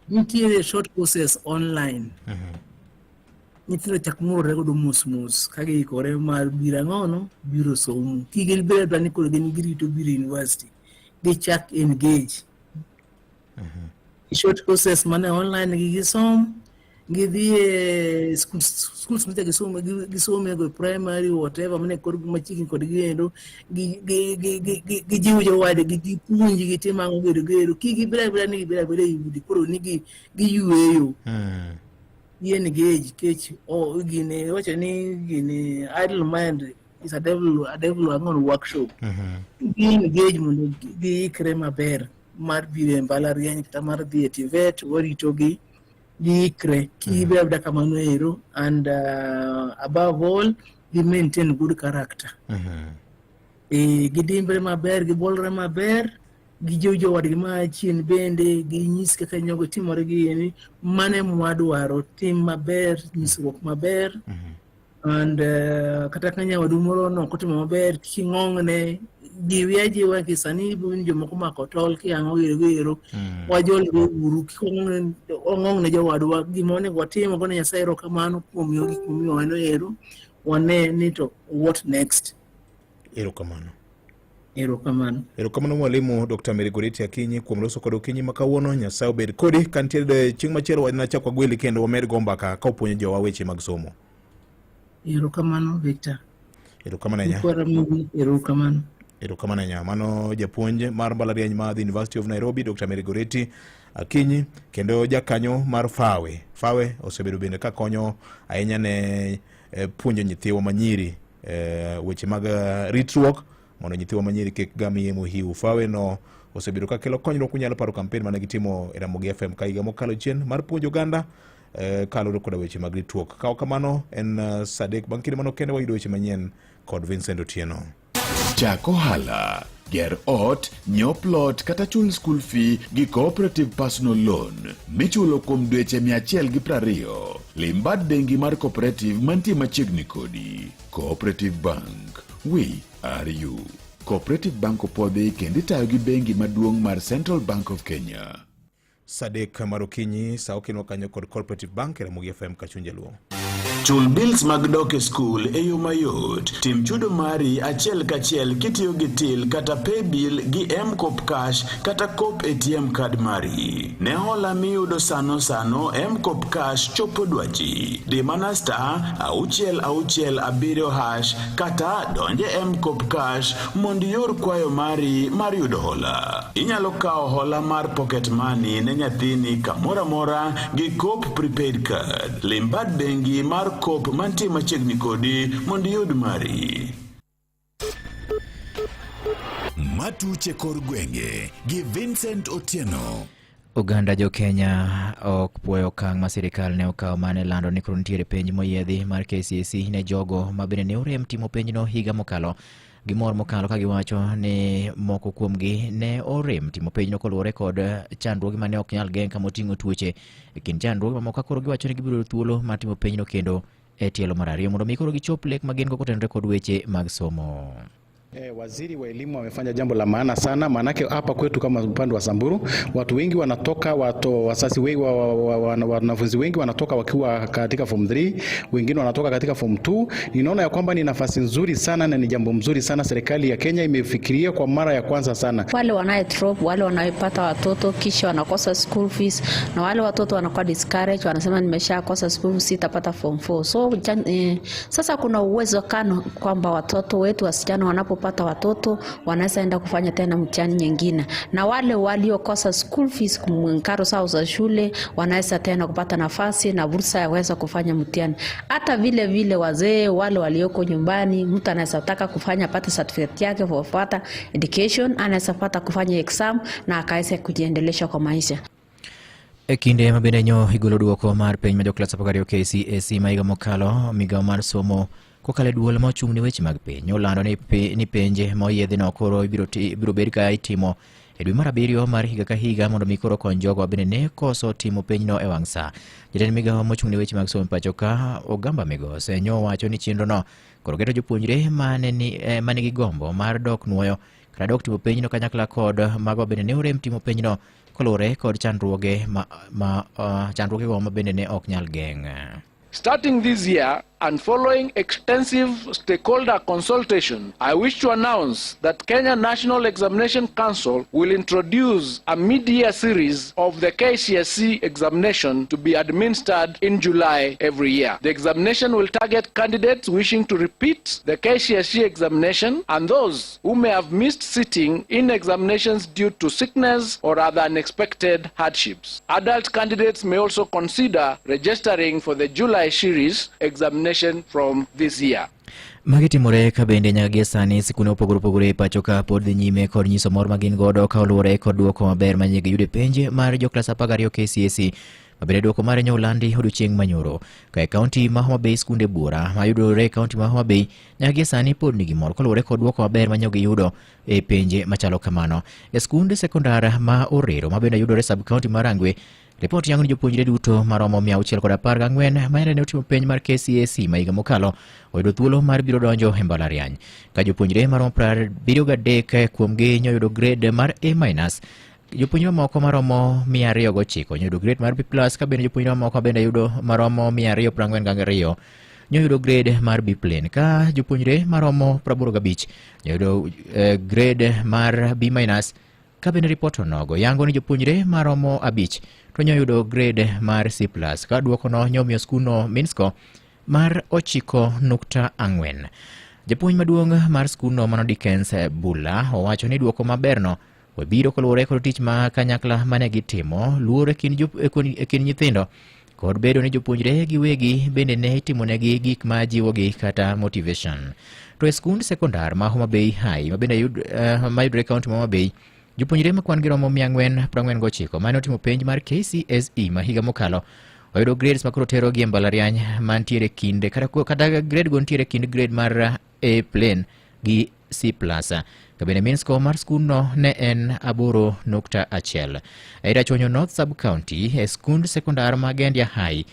Nitiere short courses online. Nyithindo chak murore godo mos mos ka giikore mar biro ang'ono biro somo. Kik gibed abeda ni koro gin girito biro university. Gichak engage. Short courses mane online gi gisom gidhi e schools schools micha gisome gisome go primary whatever mane kor machiegni kod giendo gijiw jowadgi gipuonj gitim ang'o gedo gedo kik gibed abeda ni gibed abeda e udi koro ni giyueyo gi engage kech o gini wacho ni gini idle mind is a devil ang'o workshop. Gi engage mondo giikre maber mar biro e mbalariany kata mar dhi e TVET. Waritogi giikre kik gibed abeda kamano ero and above all gi maintain good character. E, gidimbre maber, gibolre maber, gijiw jowadgi ma chien bende ginyis kaka nyogo timore gini mane mwadwaro tim maber, nyisruok maber and kata ka nyawadu moro no ok otimo maber kik ing'ong'ne jiwi ajiwa ki sani ibo jomoko mako tol kiang'o gero gero wajolre uru kik wang'ong ne jowadwa gima onego watim wagone Nyasaye erokamano kuom miyo gik momiyo wan ero wane ni to what next. Erokamano. Erokamano. Erokamano mwalimu Dr. Mary Goreti Akinyi kuom loso kod okinyi ma kawuono. Nyasaye obed kodi. Ka nitiere chieng' machielo wanachak wagweli kendo wamed go mbaka ka opuonjo jowa weche mag somo. Erokamano, Victor. Erokamano ahinya. Kwara Mugi, erokamano. Erokamano ahinya. Mano japuonj mar mbalariany ma The University of Nairobi, Dr. Mary Goreti Akinyi, kendo jakanyo mar FAWE. FAWE osebedo bende ka konyo ahinya ne puonjo nyithiwa manyiri weche mag ritruok mondo nyithiwa manyiri kik gam iye mohiu. FAWE no osebedo ka kelo konyruok. Unyalo paro campaign mane gitimo e Ramogi FM ka higa mokalo chien mar puonjo oganda kaluwore koda weche mag ritruok. Kawo kamano en saa 3 bang' kinde mano kende wayudo weche manyien kod Vincent Otieno. Chak ohala, ger ot, nyiew plot kata chul school fee gi Cooperative Personal Loan michulo kuom dweche 120. Lim bad bengi mar Cooperative mantie machiegni kodi. Cooperative Bank. We are you. Cooperative Bank opwodhi kendo itayo gi bengi maduong' mar Central Bank of Kenya. Saa 3 mar okinyi sa okinwa kanyo kod Cooperative Bank e Ramogi FM kachuny jaluo. Chul bills mag dok e skul e yo mayot. Tim chudo mari achiel kachiel kitiyo gi till kata paybill gi M-Kopa Cash kata Coop ATM card mari. Ne hola miyudo sano sano, M-Kopa Cash chopo dwachi. Di mana *667# kata donje M-Kopa Cash mondo ior kwayo mari mar yudo hola. Inyalo kawo hola mar pocket money ne nyathini kamoro amora gi Coop prepaid card. Lim bad bengi mar Coop mantie machiegni kodi mondo iyud mari. Matuche kor gwenge gi Vincent Otieno. Oganda jo Kenya ok puoyo okang' ma sirikal ne okawo mane lando ni koro nitiere penj moyiedhi mar KCSE ne jogo ma bende ne orem timo penjno higa mokalo. Gimor mokalo ka giwacho ni moko kuomgi ne orem timo penjno koluwore kod chandruoge mane ok nyal geng' kama oting'o tuoche. E kind chandruoge mamoko koro giwacho ni gibiro yudo thuolo mar timo penjno kendo e tielo mar ariyo mondo mi koro gichop lek ma gin go kotenore kod weche mag somo. Waziri wa elimu amefanya jambo la maana sana, maanake hapa kwetu kama upande wa Samburu watu wengi wanatoka watu, wazazi wengi wanafunzi wengi wanatoka wakiwa katika form 3, wengine wanatoka katika form 2. Ninaona ya kwamba ni nafasi nzuri sana na ni jambo mzuri sana serikali ya Kenya imefikiria kwa mara ya kwanza sana. Wale wanaye drop, wale wanayepata watoto kisha wanakosa school fees, na wale watoto wanakuwa discouraged, wanasema nimeshakosa school fees, sitapata form 4. So sasa kuna uwezekano kwamba watoto wetu wasichana wanapopata watoto wanaweza enda kufanya tena mtihani nyingine, na wale waliokosa school fees, karo zao za shule, wanaweza tena kupata nafasi na fursa ya kuweza kufanya mtihani. Hata vile vile wazee wale walioko nyumbani, mtu anaweza taka kufanya apate certificate yake for further education, anaweza pata kufanya exam na akaweza kujiendelesha kwa maisha. E kinde ma bende nyo igolo duoko mar penj ma joklas 12 KCSE ma higa mokalo, migawo mar somo kokalo e duol ma ochung' ne weche mag piny olando ni penje ma oyiedhino koro ibiro bed ka itimo e dwe mar abiriyo mar higa ka higa mondo mi koro kony jogo bende ne koso timo penjno e wang' sa. Jatend migawo mochung' ne weche mag somo e pacho ka Ogamba Migos nyo wacho ni chenrono koro keto jopuonjre mane nigi gombo mar dok nuoyo. kata dok timo penjno kanyakla kod mago bende ne orem timo penjno koluwore kod chandruoge ma, ma chandruogego ma bende ne ok nyal geng'. Starting this year and following extensive stakeholder consultation, I wish to announce that Kenya National Examination Council will introduce a mid-year series of the KCSE examination to be administered in July every year. The examination will target candidates wishing to repeat the KCSE examination and those who may have missed sitting in examinations due to sickness or other unexpected hardships. Adult candidates may also consider registering for the July series examination from this year. Magi timore ka bende nyaka gie sani sikunde mopogore opogore e pacho ka pod dhi nyime kod nyiso mor ma gin godo ka oluwore kod duoko maber ma ne giyudo e penj mar joklas 12 KCSE ma bende duoko mare ne olandi odiochieng' manyoro. Ka e kaunti ma Homa Bay skunde buora mayudore e kaunti ma Homa Bay nyaka gie sani pod nigi mor koluwore kod duoko maber ma nyo giyudo e penje machalo kamano. E skund sekondar ma Orero ma bende yudore sub kaunti ma Rangwe Ripot yango ni jopuonjre duto maromo 614 ma ne otimo penj mar KCSE ma higa mokalo oyudo thuolo mar biro donjo e mbalariany. Ka jopuonjre maromo 73 kuomgi nyoyudo grade mar A minus, jopuonjre mamoko maromo 209 nyoyudo grade mar B plus, ka bende jopuonjre mamoko bende yudo maromo 242 nyoyudo grade mar B plain, ka jopuonjre maromo 85 nyoyudo grade mar B minus. Ka bende ripot onogo yango ni jopuonjre maromo 5 to nyoyudo grade mar C plus, ka duokono nyomiyo skundno mean score mar 9.4. Japuonj maduong' mar skundno mano Dickens Bula owacho ni duoko maberno obiro koluwore kod tich ma kanyakla mane gitimo, luor e kind nyithindo kod bedo ni jopuonjre giwegi bende ne itimonegi gik ma jiwogi kata motivation. To e skund sekondar ma Homa Bay High ma bende mayudore e kaunti ma Homa Bay, jopuonjre ma kwan gi romo 449 mane otimo penj mar KCSE ma higa mokalo oyudo grades ma koro terogi e mbalariany mantiere kind kata grade go nitiere kind grade mar A plain gi C plus. Ka bende mean score mar skundno ne en 8.1. E Rachuonyo North Sub County e skund sekondar ma Gendia High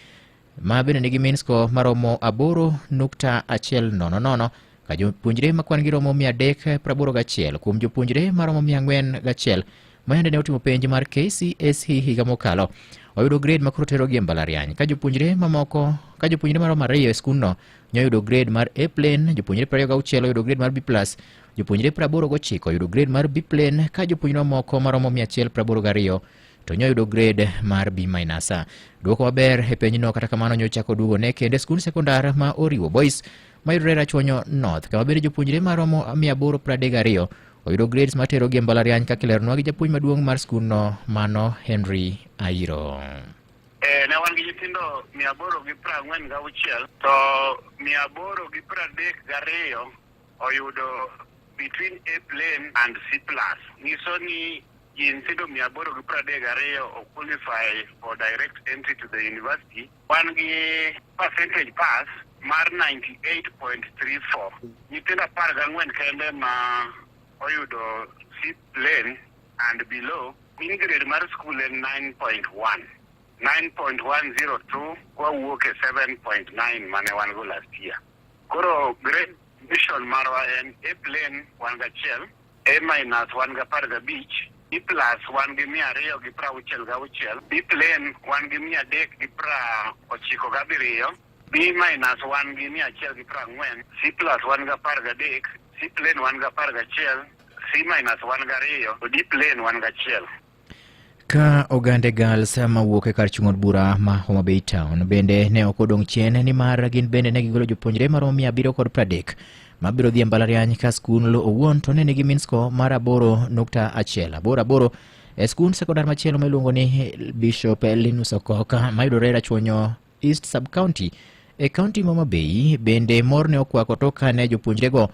ma bende nigi mean score maromo 8.100, ka jopuonjre ma kwan gi romo 381 kuom jopuonjre maromo 401 ma ne otimo penj mar KCSE higa mokalo oyudo grade ma koro terogi e mbalariany, ka jopuonjre mamoko ka jopuonjre maromo 2 e skundno nyoyudo grade mar A plain, jopuonjre 26 oyudo grade mar B plus, jopuonjre 89 oyudo grade mar B plain, ka jopuonjre mamoko maromo 182 to nyoyudo grade mar B minus. Duoko maber e penjno kata kamano nyochako duogo ne kendo e skund sekondar ma Oriwo Boys mayudore Rachuonyo North, kama bende jopuonjre maromo 832 oyudo grades materogi e mbalariany, kaka ileronwa gi japuonj maduong' mar skundno mano Henry Airo. Ne wan gi nyithindo 846 to 832 oyudo between A plain and C plus. Nyiso ni ji nyithindo 832 o qualify for direct entry to the university. Wan gi percentage pass mar 98.34. Nyithindo 14 kende ma oyudo C plain and below. Mean grade mar school en 9.1. 9.102 kwawuok e 7.9 mane wan go last year. Koro grade mission marwa en A plain wan gachiel, A minus wan gi 15, B plus wan gi 266, B plain wan gi 397, B minus wan gi 140, C plus wan gi 13, C plain wan gi 11, C minus wan gi 2, to D plain wan gi 1. Ka ogande Girls mawuok e kar chung' od bura ma Homa Bay Town bende ne ok odong' chien, nimar gin bende ne gigolo jopuonjre maromo 730 mabiro dhi e mbalariany, ka skul owuon to ne nigi mean score mar 8.188. E skund sekondar machielo ma iluongo ni Bishop Linus Okok mayudore Rachuonyo East Sub County e kaunti ma Homa Bay bende mor ne okwako tok kane jopuonjrego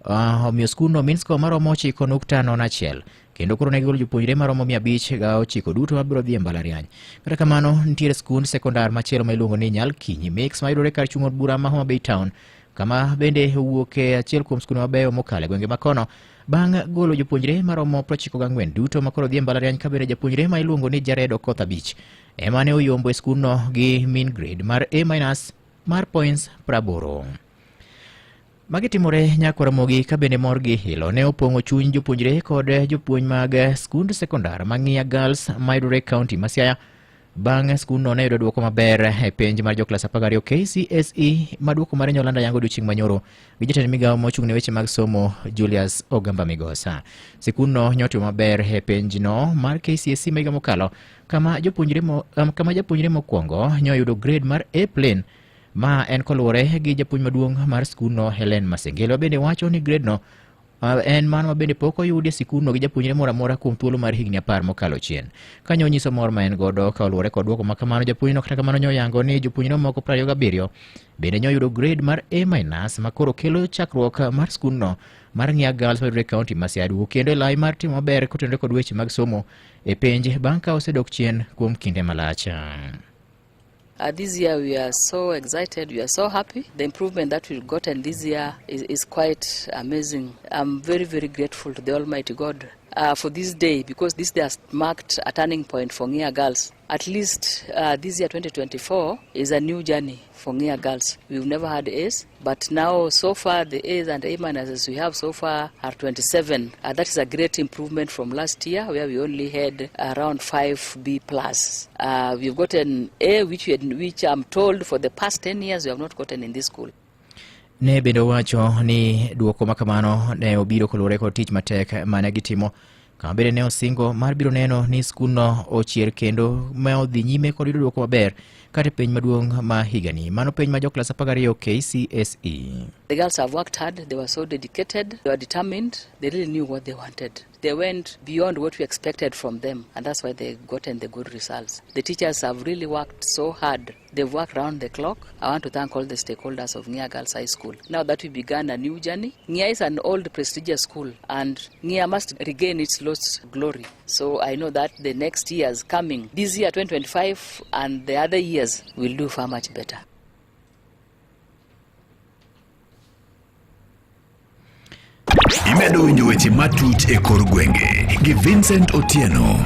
omiyo skundno mean score maromo 9.01, kendo koro ne gigolo jopuonjre maromo 509 duto mabiro dhi e mbalariany. Kata kamano nitiere skund sekondar machielo ma iluongo ni Nyalkinyi Mix mayudore kar chung' od bura ma Homa Bay Town, kama bende owuok e achiel kuom skunde mabeyo mokalo e gwenge makono bang' golo jopuonjre maromo 94 duto makoro dhi e mbalariany, ka bende japuonjre ma iluongo ni Jared Okoth 5 ema ne oyombo e skundno gi mean grade mar A minus mar points 80. Magi timore Nyakwaramogi ka bende mor gi hilo ne opong'o chuny jopuonjre kod jopuonj mag skund sekondar ma Ng'iya Girls mayudore e kaunti ma Siaya bang' skundno ne yudo dwoko maber e penj mar joklas 12 KCSE ma dwoko mare nyolanda yango odiochieng' manyoro gi jatend migawo mochung' ne weche mag somo Julius Ogamba Migosa. Sikundno nyotimo maber e penjno mar KCSE ma higa mokalo kama japuonjre mokwongo nyoyudo grade mar A plain. Ma en koluwore gi japuonj maduong' mar skundno Helen Masengelo bende wacho ni grade no en mano ma bende pok oyudi e sikundno gi japuonjre moro amora kuom thuolo mar higni 10 mokalo chien. Kanyo onyiso mor ma en godo ka oluwore kod dwoko ma kamano, japuonjno kata kamano nyoyango ni jopuonjre moko 27 bende nyoyudo grade mar A- ma koro kelo chakruok mar skundno mar Ng'iya Girls mayudore e kaunti ma Siaya duogo kendo e lai mar timo maber kotenore kod weche mag somo e penj bang' ka osedok chien kuom kinde malach. This year we are so excited, we are so happy. The improvement that we've gotten this year is quite amazing. I'm very, very grateful to the Almighty God for this day, because this day has marked a turning point for Ng'iya Girls. At least this year, 2024, is a new journey for Ng'iya Girls. We've never had A's, but now so far the A's and A minuses we have so far are 27. That is a great improvement from last year, where we only had around 5 B plus. We've gotten A, which I'm told for the past 10 years we have not gotten in this school. Ne bende owacho ni duoko makamano ne obiro koluwore kod tich matek mane gitimo, kama bende ne osingo mar biro neno ni skundno ochier kendo ma odhi nyime kod yudo duoko maber kata e penj maduong' ma higani. Mano penj ma joklas 12 KCSE. The girls have worked hard, they were so dedicated, they were determined, they really knew what they wanted. They went beyond what we expected from them, and that's why they gotten the good results. The teachers have really worked so hard. They've worked round the clock. I want to thank all the stakeholders of Ng'iya Girls High School. Now that we began a new journey, Ng'iya is an old prestigious school, and Ng'iya must regain its lost glory. So I know that the next years coming, this year 2025 and the other years, will do far much better. Imedo winjo weche matut e kor gwenge gi Vincent Otieno.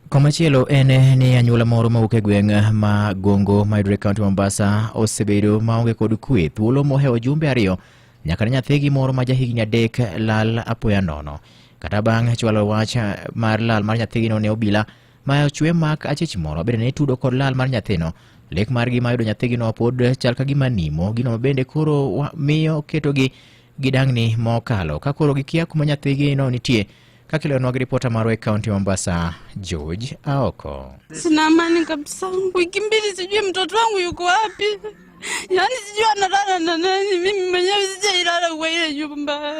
Komachielo en ni anyuola moro mawuok e gweng' ma Gongo mayudore e kaunti Mombasa osebedo maonge kod kwe thuolo mohewo jumbe 2 nyaka ne nyathigi moro ma jahigni 3 lal apoya nono. Kata bang' chwalo wach mar lal mar nyathigino ne obila ma ochwe mak achich moro bende ne tudo kod lal mar nyathino. Lek margi ma yudo nyathigino pod chal ka gima nimo, gino mabende koro miyo ketogi gidangni mokalo ka koro gikia kuma nyathigino nitie. Kaka ilionwa gi ripota marwa e kaunti Mombasa, George Aoko. Sina amani kabisa, wiki 2 sijui mtoto wangu yuko wapi. Yaani sijui analala na nani, mimi mwenyewe sijailala kwa ile nyumba.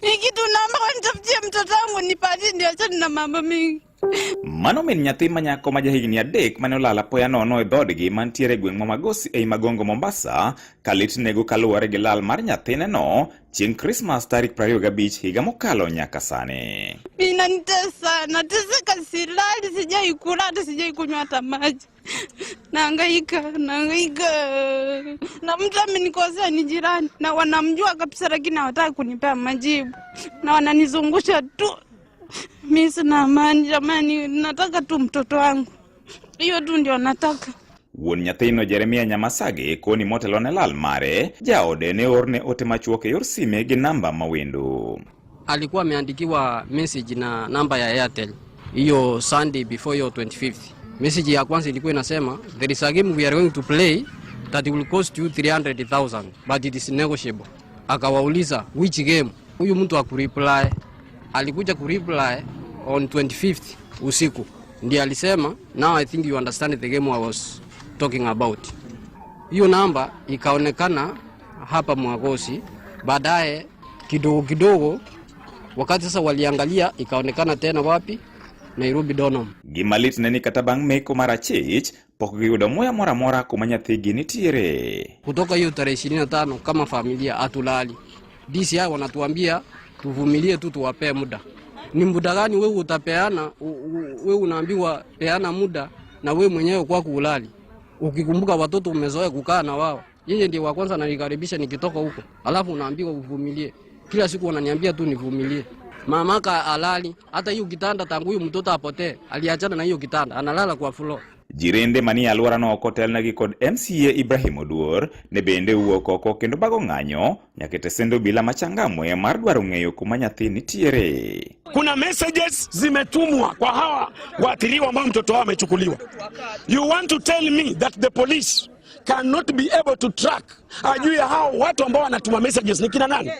Ni kitu naomba wanitafutie mtoto wangu nipatie, niachane na mambo mingi. Mano min nyathi ma nyako ma jahigni 3 mane olal apoya nono e dhoodgi mantiere e gweng' ma Magosi ei Magongo Mombasa, ka lit nego kaluwore gi lal mar nyathineno chieng' Krismas tarik 25 higa mokalo nyaka sani. Inanitesa, nateseka, silali, sijai kula, hata sijai kunywa hata maji. Nahangaika, nahangaika. Na mtu amenikosea ni jirani, na wanamjua kabisa lakini hawataki kunipea majibu. Na wananizungusha tu. Mimi sina amani jamani, nataka tu mtoto wangu. Hiyo tu ndio nataka. Wuon nyathino Jeremia Nyamasage koni motelo ne lal mare, jaode ne orne ote machuok e yor sime gi namba mawendo. Alikuwa ameandikiwa message na namba ya Airtel hiyo Sunday before hiyo 25th. Message ya kwanza ilikuwa inasema there is a game we are going to play that will cost you 300,000 but it is negotiable. Akawauliza which game? Huyu mtu hakureply. Alikuja kureply on 25th usiku. Ndiye alisema now I think you understand the game I was talking about. Hiyo namba ikaonekana hapa Mwagosi. Baadaye kidogo kidogo wakati sasa waliangalia ikaonekana tena wapi? Nairobi Donholm. Gima lit ne ni kata bang' meko mar achich pok giyudo muya moro amora kuma nyathigi nitiere. Kutoka hiyo tarehe 25 kama familia hatulali. DCI wanatuambia tuvumilie tu, tuwapee muda. Ni muda gani wewe utapeana? Wewe unaambiwa peana muda na wewe mwenyewe kwako ulali. Ukikumbuka watoto umezoea kukaa na wao. Yeye ndiye wa kwanza ananikaribisha nikitoka huko. Alafu unaambiwa uvumilie. Kila siku wananiambia tu nivumilie. Mamaka alali, hata hiyo kitanda tangu huyu mtoto apotee, aliachana na hiyo kitanda, analala kwa floor. Jirende manie alworano kotelnegi kod MCA Ibrahim Oduor ne bende owuok oko kendo bago ng'anyo nyaka e tesend obila ma Changamwe mar dwaro ng'eyo kuma nyathi nitiere. Kuna messages zimetumwa kwa hawa waathiriwa ambao mtoto wao amechukuliwa. You want to tell me that the police cannot be able to track ajui ya hao watu ambao wanatuma messages ni kina nani?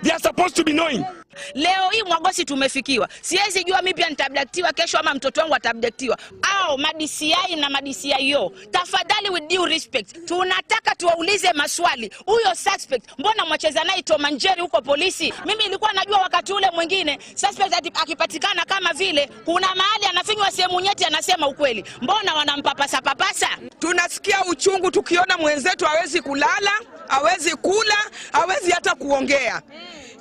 They are supposed to be knowing. Leo hii Mwagosi tumefikiwa, siwezi jua mimi pia nitaabductiwa kesho ama mtoto wangu ataabductiwa. Au ma DCI na ma DCIO, tafadhali, with due respect, tunataka tuwaulize maswali. Huyo suspect mbona mwacheza naye Tom and Jerry huko polisi? Mimi nilikuwa najua wakati ule mwingine suspect akipatikana kama vile kuna mahali anafinywa sehemu nyeti, anasema ukweli, mbona wanampapasa papasa? Tunasikia uchungu tukiona mwenzetu hawezi kulala, hawezi kula, hawezi hata kuongea.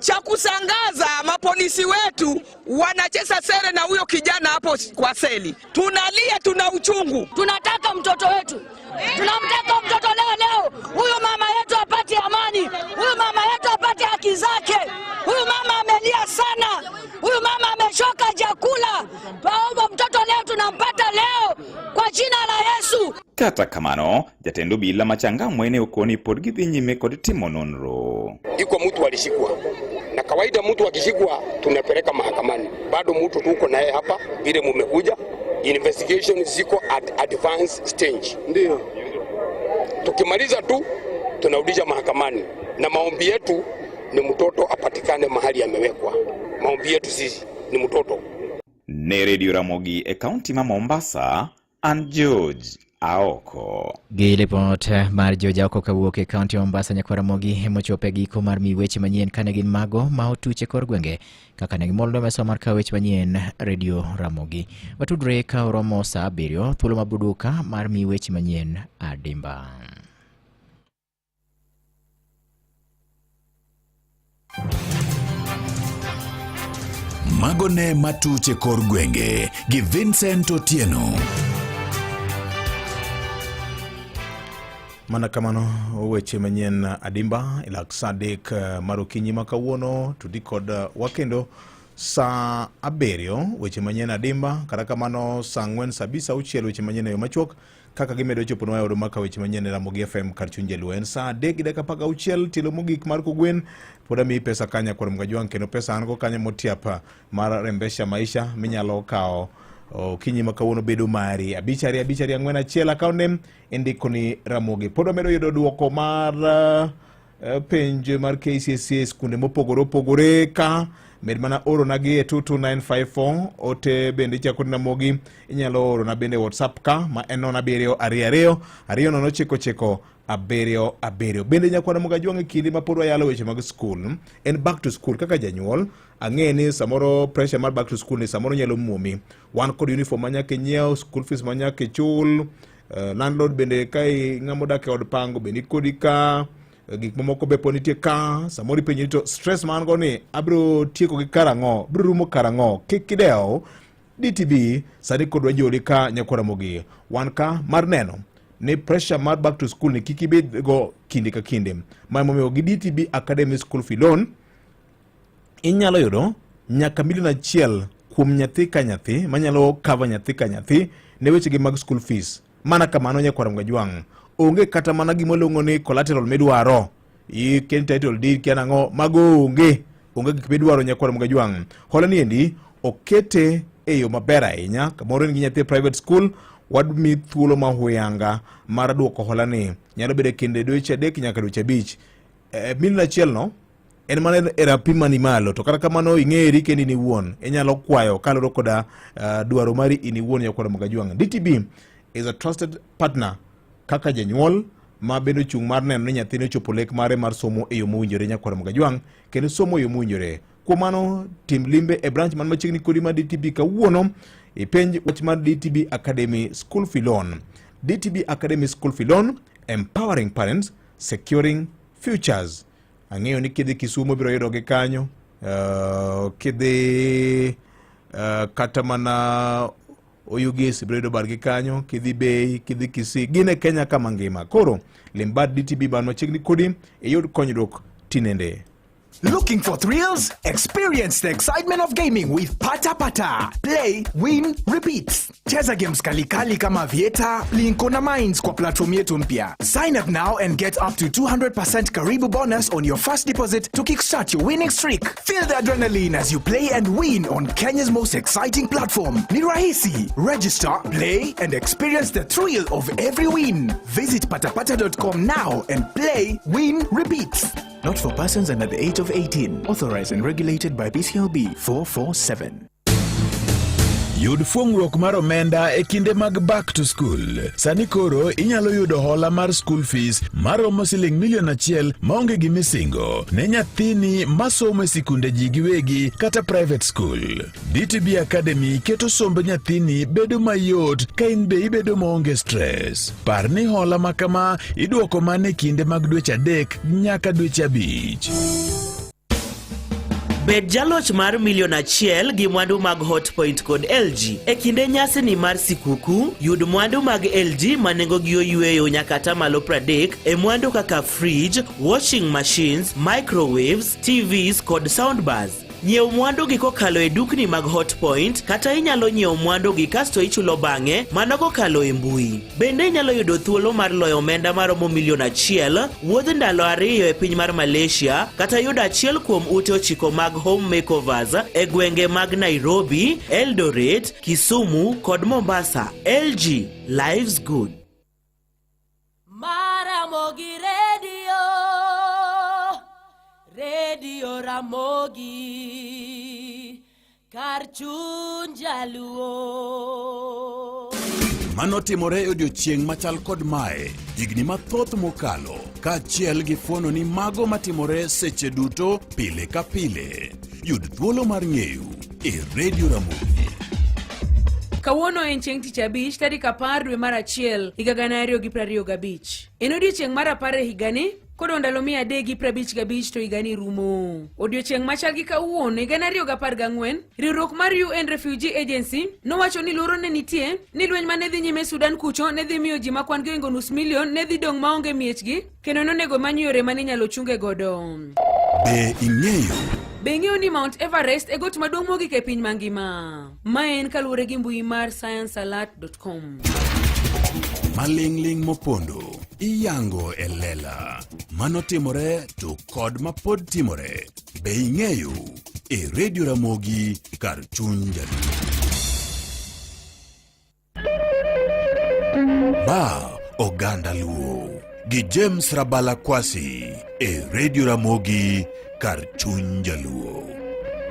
Cha kusangaza, mapolisi wetu wanacheza sere na huyo kijana hapo kwa seli. Tunalia, tuna uchungu. Tunataka mtoto wetu, tunamtaka mtoto leo leo. Huyu mama yetu apate amani, huyu mama yetu apate haki zake. Huyu mama amelia sana, huyu mama amechoka chakula. Twaomba mtoto leo, tunampata leo kwa jina la Yesu. Kata kamano, jatend obila ma Changamwe ne okoni pod gidhi nyime kod timo nonro. Iko mtu alishikwa, na kawaida mtu akishikwa tunapeleka mahakamani. Bado mtu tuko naye hapa, vile mumekuja, investigation ziko at advanced stage. Ndio tukimaliza tu tunarudisha mahakamani, na maombi yetu ni mtoto apatikane mahali amewekwa. Maombi yetu sisi ni mtoto. Ne Radio Ramogi e kaunti ma Mombasa, an George Aoko. Gi lipot mar George Aoko kawuok e kaunti ma Mombasa, nyakwar Ramogi mochopo e giko mar mi weche manyien kane gin mago ma otuch e kor gwenge kaka ne gimoldo mesa mar kawo weche manyien Radio Ramogi. Watudre ka oromo saa 7 thuolo mabuduka mar mi weche manyien adimba. Mago ne matuch e kor gwenge gi Vincent Otieno. Mana kamano weche manyien adimba ilak saa 3 mar okinyi ma kawuono tudi kod wakendo saa 7 weche manyien adimba. Kata kamano saa 4 saa 5 saa 6 weche manyien e yo machuok kaka gimedo choponwa e od maka weche manyien e Ramogi FM kar chuny Jaluo. En saa 3:16 tielo mogik mar kogwen pod amiyi pesa kanya kuom Mgajwang' kendo pesa an go kanyo motiap mar rembesha maisha minyalo kawo okinyi ma kawuono bedo mari 5 2 5 2 4 1 account name indiko ni Ramogi. Pod wamedo yudo duoko mar penj mar KCSE skunde mopogore opogore ka med mana orona gi e 22954 ote bende ichako ni Ramogi inyalo orona bende WhatsApp ka ma en 0 7 2 2 2 0 9 9 7 7. Bende nyakwara Mgajwang' e kinde ma pod wayalo weche mag skul en back to school kaka janyuol ang'e ni samoro pressure mar back to school ni samoro nyalo muomi. Wan kod uniform ma nyaka inyiew, school fees ma nyaka ichul, landlord bende ka ng'ama odak e od pango bende ikodi ka gik mamoko be po nitie ka samoro ipenji ni to stress ma an go ni abiro tieko gi karang'o, biro rumo karang'o. Kik idew, DTB sani kod wajoli ka nyakwara Ramogi wan ka mar neno ni pressure mar back to school ni kik ibed go kinde ka kinde. Ma emomiyo gi DTB Academy School Fee Loan inyalo yudo nyaka milion 1 kuom nyathi ka nyathi manyalo cover nyathi ka nyathi ne wechegi mag school fees. Mana kamano nyakwara Mgajwang' onge kata mana gima iluongo ni collateral midwaro, iken title deed kia nang'o, mago onge gik midwaro nyakwara Mgajwang'. Hola ni endi okete e yo maber ahinya. Kamoro in gi nyathi e private school, wadmi thuolo ma huyanga mar duoko hola ni nyalo bedo e kind dweche 3 nyaka dweche 5. Milion 1 no en mana e rapim mani malo, to kata kamano ing'eri kendi in iwuon inyalo kwayo kaluwore koda dwaro mari in iwuon nyakwara Mgajwang'. DTB is a trusted partner kaka janyuol ma bende ochung' mar neno ni nyathine ochopo lek mare mar somo e yo mowinjore nyakwara Mgajwang' kendo somo e yo mowinjore. Kuom mano tim limbe e branch man machiegni kodi mar DTB kawuono ipenj wach mar DTB Academy School Fee Loan. DTB Academy School Fee Loan, empowering parents, securing futures. Ang'eyo ni kidhi Kisumu ibiro yudogi kanyo, kidhi kata mana Oyugis ibiro yudo bargi kanyo, kidhi Bay, kidhi Kisii, gin e Kenya kama ngima. Koro lim bad DTB man machiegni kodi iyud konyruok tinende. Looking for thrills? Experience the excitement of gaming with Pata Pata. Play, win, repeat. Cheza games kalikali kama Vieta, Plinko na Mines kwa platform yetu mpya. Sign up now and get up to 200% Karibu bonus on your first deposit to kickstart your winning streak. Feel the adrenaline as you play and win on Kenya's most exciting platform. Ni rahisi. Register, play and experience the thrill of every win. Visit patapata.com now and play, win, repeat. Not for persons under the age of 18. Authorized and regulated by BCLB 447. Yud fuong'ruok mar omenda e kinde mag back to school. Sani koro inyalo yudo hola mar school fees maromo siling milion achiel maonge gimisingo ne nyathini masomo e sikunde ji giwegi kata private school. DTB Academy keto somb nyathini bedo mayot ka in be ibedo maonge stress. Par ni hola ma kama idwoko mana e kinde mag dweche 3 nyaka dweche 5. Bed jaloch mar milion achiel gi mwandu mag Hotpoint kod LG. E kinde nyasini mar sikuku, yud mwandu mag LG ma nengogi oyweyo nyaka atamalo 30 e mwandu kaka fridge, washing machines, microwaves, TVs kod soundbars. Nyiew mwandu gi kokalo e dukni mag Hotpoint kata inyalo nyiewo mwandu gi kasto ichulo bang'e mana kokalo e mbui. Bende inyalo yudo thuolo mar loyo omenda maromo milion achiel, wuodh ndalo 2 e piny mar Malaysia kata yudo achiel kuom ute 9 mag home makeovers e gwenge mag Nairobi, Eldoret, Kisumu kod Mombasa. LG, life's good. Maramogi Radio, Radio Ramogi, kar chuny jaluo. Mano timore e odiochieng' machal kod mae higni mathoth mokalo, kaachiel gi fuono ni mago matimore seche duto pile ka pile. Yud thuolo mar ng'eyo e Radio Ramogi. Kawuono en chieng' tich abich tarik 10 dwe mar 1 higa 2025. En odiochieng' mar 10 e higani, kodong' ndalo 355 to higani rumo. Odiochieng' machal gi kawuono higa 2014, riwruok mar UN Refugee Agency nowacho ni luoro ne nitie ni lweny mane dhi nyime Sudan kucho ne dhi miyo ji ma kwan gi ohingo nus milion ne dhi dong' maonge miechgi kendo nonego many yore mane inyalo chunge godo. Be ing'eyo? Be ing'eyo ni Mount Everest e got maduong' mogik e piny mangima? Ma en kaluwore gi mbui mar sciencealert.com. Maling'ling' mopondo iyango e lela. Mano timore to kod mapod timore. Be ing'eyo? E Radio Ramogi kar chuny jaluo. Ma Oganda Luo gi James Rabala Kwasi e Radio Ramogi kar chuny jaluo.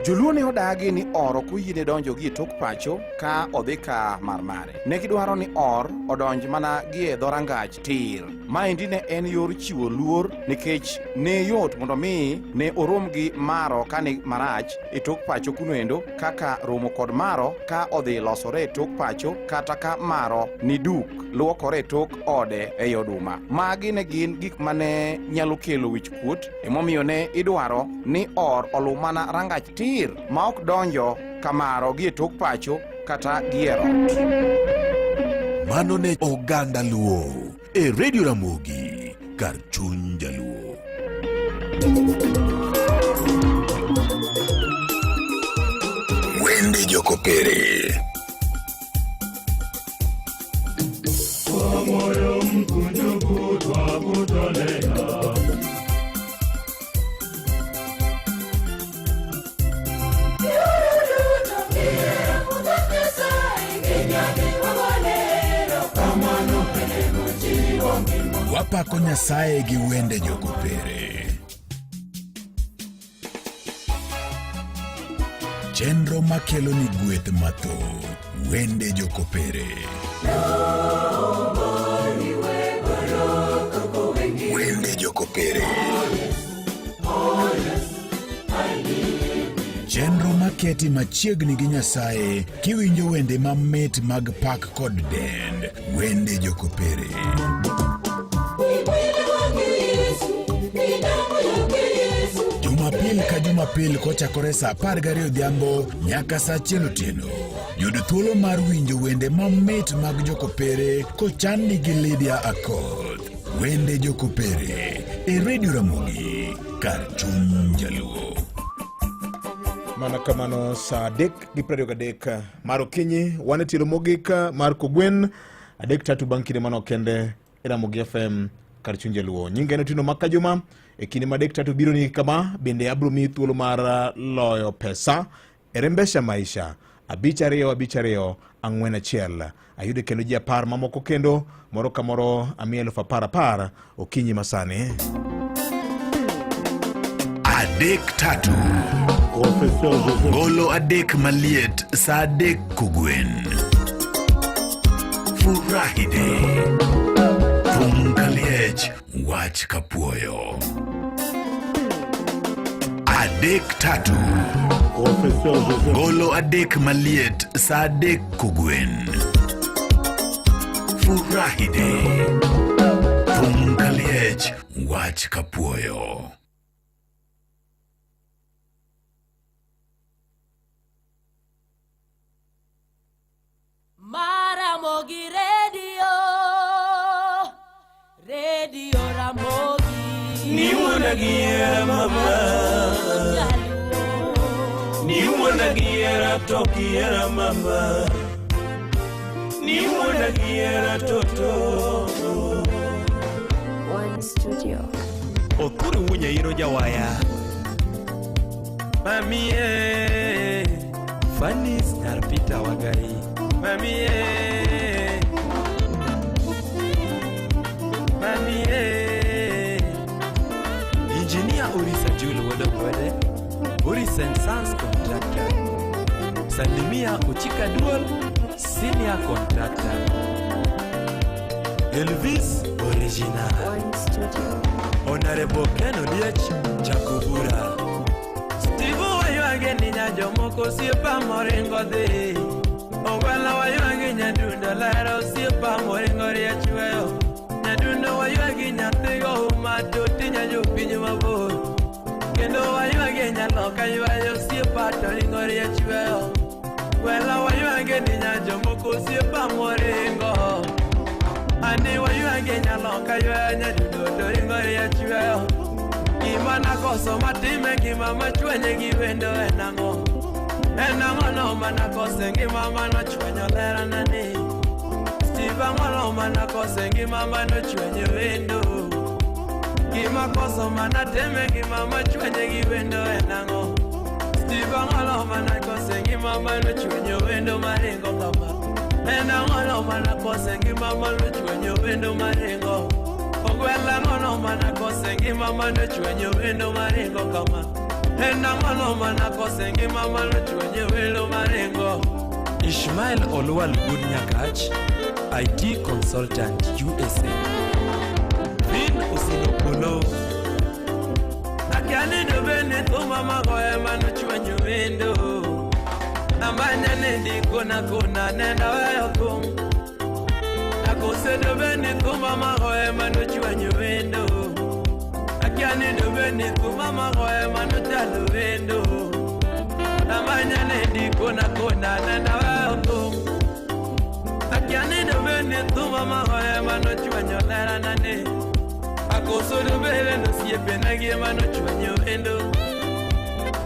Joluo ne odagi ni or ok oyiene donjo gi e tok pacho ka odhi ka marmare. Ne gidwaro ni or odonj mana gi e dhorangach tir. Maendi ne en yor chiwo luor nikech ne yot mondo mi ne orom gi maro ka ni marach e tok pacho kuno endo kaka romo kod maro ka odhi losore e tok pacho kata ka maro ni duk luokore e tok ode ei oduma. Magi ne gin gik mane nyalo kelo wich kuot, emomiyo ne idwaro ni or oluw mana rangach tir ma ok donjo kamaro gi e tok pacho kata gi e rot. Mano ne Oganda Luo e Radio Ramogi kar chuny jaluo. Wende Jokopere. Kwa moyo mkunjufu twakutolea. Wapako Nyasaye gi wende Jokopere. Chenro makelo ni gweth mathoth. Wende Jokopere. Wende Jokopere. Chenro maketi machiegni gi Nyasaye kiwinjo wende mamit mag pak kod dend. Wende Jokopere. Jumapil ka Jumapil kochakore saa 12 odhiambo nyaka saa 1 otieno. Yud thuolo mar winjo wende mamit mag Jokopere kochanni gi Lydia Akoth. Wende Jokopere. e Radio Ramogi kar chuny Jaluo. Mana kamano saa 3:23 mar okinyi wan e tielo mogik mar kogwen 3:03 bang' kinde manok kende e Ramogi FM kar chuny Jaluo. Nyinga en Otieno Makajuma. E kinde ma 3:03 biro ni kama bende abiro miyi thuolo mar loyo pesa e Rembesha Maisha 5 2 5 2 4 1. Ayude kendo ji 10 mamoko kendo moro ka moro amiyo 10,000 10,000 okinyi masani. 3:03 Golo 3 maliet saa 3 kogwen. Furahide. Thum kaliech wach kapuoyo. 3:03 Golo 3 maliet saa 3 kogwen. Furahide. Thum kaliech wach kapuoyo. Maramogi Radio, Radio Ramogi. Ni wuona gi hera mama, ni wuona gi hera to ok ihera mama, ni wuona gi hera toto. One Studio. Othuru wunya iro jawaya. Mami eh, Fanis nyar Peter Wagai. Mami eh, Mami eh, Engineer Orisa Julu Wodogwede, Oris and Sons Contractor. Salimia Uchika Dual, Senior Contractor. Elvis Original. One Studio. Honorable Ken Oliech Jakubura. Steve waywage ni nyajomoko osiepa moringo dhi. Ogwala waywagi nyadundo lero osiepa moringo riech weyo. Nyadundo waywagi nyathigo uma toti nyajopiny mabor. Kendo waywagi nyaloka ywayo osiepa to ringo riech weyo. Gwela waywagi ni nyajomoko osiepa moringo. Ani waywagi nyaloka ywayo nyadundo to ringo riech weyo. Gima nakoso matime gima machwenye gi wendo en ang'o? En ang'o no manakose ngima manochwenyo lerana ni? Steve ang'o no manakose ngima manochwenyo wendo? Gima koso manatime gima machwenye gi wendo en ang'o? Steve ang'o no manakose ngima manochwenyo wendo maringo kama? En ang'o no manakose ngima manochwenyo wendo maringo? Ogwela ang'o no manakose ngima manochwenyo wendo maringo kama? En ang'o no manakose ngima manochwenyo wendo maringo? Ishmael Olwal Good Nyakach, IT Consultant USA. Vin Osinopolo. Akiani dobene thuma magoye manochwenyo wendo. Ambanya nendi kona kona nenda weyo thum. Akose dobene thuma magoye manochwenyo wendo. Akiani dobene thuma magoye manochalo wendo. Ambanya nendi kona kona nenda weyo thum. Akiani dobene thuma magoye manochwenyo lerana ne. Akoso dobene nosiepe nagi manochwenyo wendo.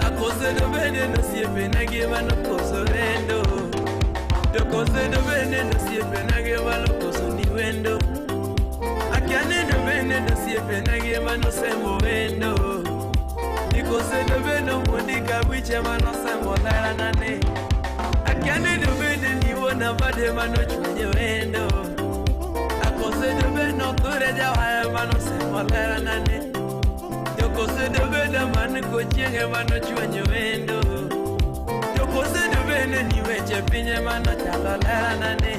Akose dobene nosiepe nagi manokoso wendo. Tokose dobene nosiepe nagi manokoso ni wendo. Akiani dobene nosiepe nagi manosemo wendo. Nikose dobene mondika wiche manosemo lerana ne. Akiani dobene niwona bade manochwenyo wendo. Akose dobene okure jawaya manosemo lerana ne. Jokose dobene man kochienge manochwenyo wendo. Jokose dobene ni weche pinye manochalo lerana ne.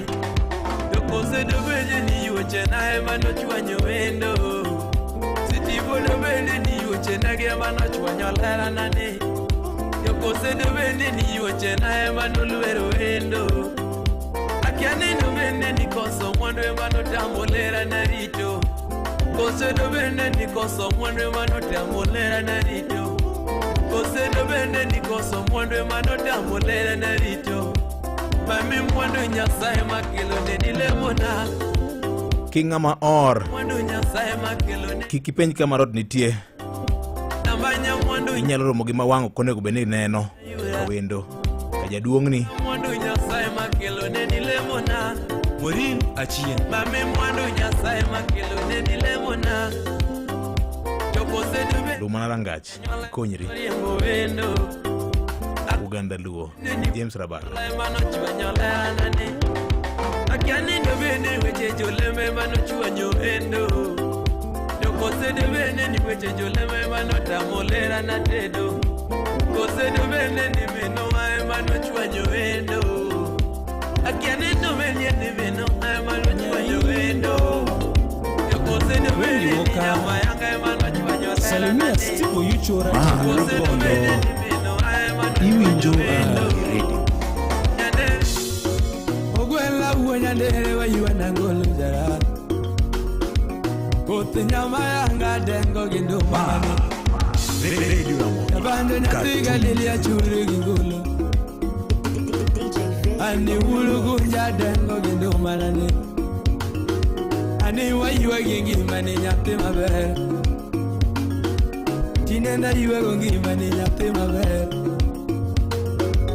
Jokose dobene ni weche nae manochwenyo wendo. Sitibo dobene ni weche nage manochwenyo lerana ne. Jokose dobene ni weche nae manolwero wendo. Akiani dobene ni koso mwandu manotamo lerana rito. Kose dobene ni koso mwandu manotamo lerana rito. Kose dobene ni koso mwandu manotamo lerana rito. Mami mwandu Nyasaye makelo ne ni lemona. King'ama or Mwandu Nyasaye makelo ne kik ipenj kama rot nitie Nambanya mwandu inyalo romo gi ma wang' ok onego bed ni neno kawendo ka jaduong'ni mwandu Nyasaye makelo ne nilemona Morin Achien Mami mwandu Nyasaye makelo ne nilemona Chokosedube lu mana rangach konyri riembo wendo uganda luo James Rabalo manochwanyo leranani akia nindo bende weche joleme manochwanyo endo to kosedo bende ni weche joleme manotamo lerana tedo kosedo bende ni minwa emanochwanyo endo akia nindo bende ni minwa emanochwanyo endo to kosedo bende ni nyama yanga emanochwanyo Salimia Steve Oyuchora Ma. Bondo. Iwinjo Ramogi Radio. Ogwela wuo nyandere waywa nangolo jara Koth nyama yanga dengo gi nduma Radio Ramogi. Abando nyathi galili achuri gi ngolo Ani wulu gunja dengo gi nduma nani Ani waywa gi ngima ni nyathi maber Tinenda ywago ngima ni nyathi maber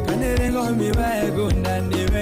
Kanere ngomi wae gunda ni we